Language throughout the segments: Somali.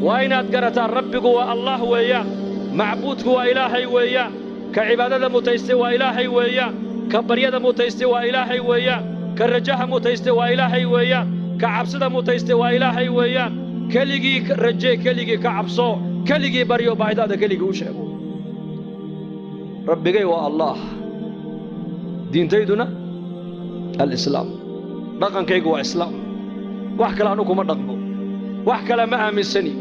Waa inaad garataa Rabbigu waa Allah weeyaan, macbuudku waa Ilaahay weeyaan, ka cibaadada mutaystay waa Ilaahay weeyaan, ka baryada mutaystay waa Ilaahay weeyaan, ka rajaha mutaystay waa Ilaahay weeyaan, ka cabsida mutaystay waa Ilaahay weeyaan. Keligii rajee, keligii ka cabso, keligii baryo, baahidaada keligii u sheego. Rabbigay waa Allah, diintayduna alislaam, dhaqankaygu waa islaam. Wax kale anu kuma dhaqmo, wax kale ma aaminsani.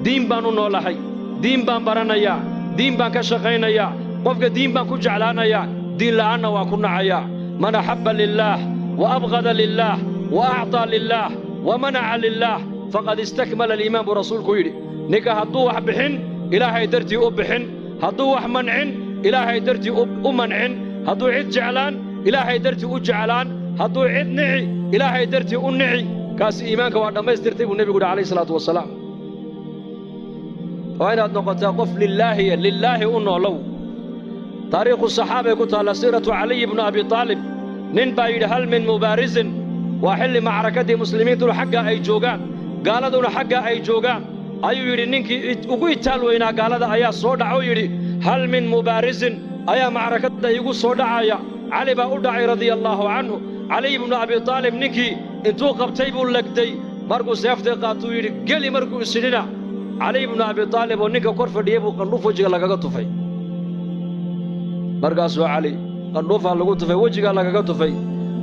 Diin baan u noolahay, diin baan baranayaa, diin baan ka shaqaynayaa, qofka diin baan ku jeclaanayaa, diin la'aanna waan ku nacayaa. Man axabba lilaah wa abqada lilaah wa acطaa lilaah wa manaca lilaah faqad istakmala aliimaan, buu rasuulku yidhi. Ninka hadduu wax bixin, Ilaahay dartii u bixin; hadduu wax mancin, Ilaahay dartii u mancin; hadduu cid jeclaan, Ilaahay dartii u jeclaan; hadduu cid nici, Ilaahay dartii u nici, kaasi iimaanka waa dhammaystirtay, buu nebigu yidhi calayhi salaatu wasalaam. Waa inaad noqotaa qof lilaahiya, lilaahi u noolow. Taariikhu saxaabay ku taalla, siiratu Caliy ibnu Abi Taalib. Nin baa yidhi: "Hal min mubaarisin?" Waa xilli macrakadii muslimiintuna xagga ay joogaan, gaaladuna xagga ay joogaan, ayuu yidhi. Ninkii ugu itaal weynaa gaalada ayaa soo dhaca oo yidhi: "Hal min mubaarisin?" Ayaa macrakadda iigu soo dhacaya. Cali baa u dhacay, radia allaahu canhu. Caliy ibnu Abi Taalib ninkii intuu qabtay buu legday. Markuu seeftii qaatuu yidhi: "Geli." Markuu isidhina, Caliy ibnu Abi Taalib oo ninka kor fadhiyey buu qandhuuf wejiga lagaga tufay. Markaasuu Cali qandhuufaa lagu tufay, wejigaa lagaga tufay.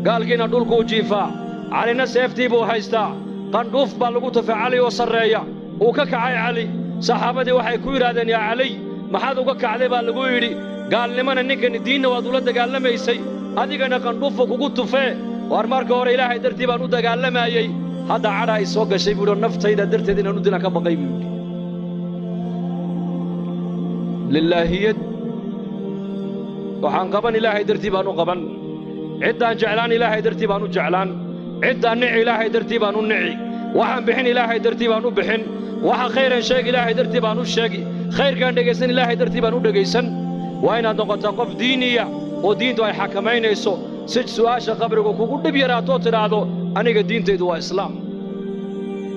Gaalkiina dhulkuu jiifaa, Calina seeftii buu haystaa. Qandhuuf baa lagu tufay Cali oo sarreeya. Uu ka kacay Cali. Saxaabadii waxay ku yidhahdeen: "Yaa Caliy, maxaad uga kacday?" baa lagu yidhi. Gaalnimana ninkani diinna waad ula dagaalamaysay, adigana qandhuufu kugu tufee. "Waar, marka hore Ilaahay dartii baan u dagaallamaayey, hadda cadhaa i soo gashay," buu yidhi, "oo naftayda darteed inaan u dilaan ka baqay," buu yidhi. Lillaahiyad. Waxaan qaban, Ilaahay dartii baan u qaban. Ciddaan jeclaan, Ilaahay dartii baan u jeclaan. Ciddaan nici, Ilaahay dartii baan u nici. Waxaan bixin, Ilaahay dartii baan u bixin. Waxa khayran sheegi, Ilaahay dartii baan u sheegi. Khayrkaan dhegaysan, Ilaahay dartii baan u dhegaysan. Waa inaad noqotaa qof diiniya oo diintu ay xakamaynayso, si su'aasha qabrigu kugu dhib yaraatoo tidhaahdo: "Aniga diintaydu waa islaam."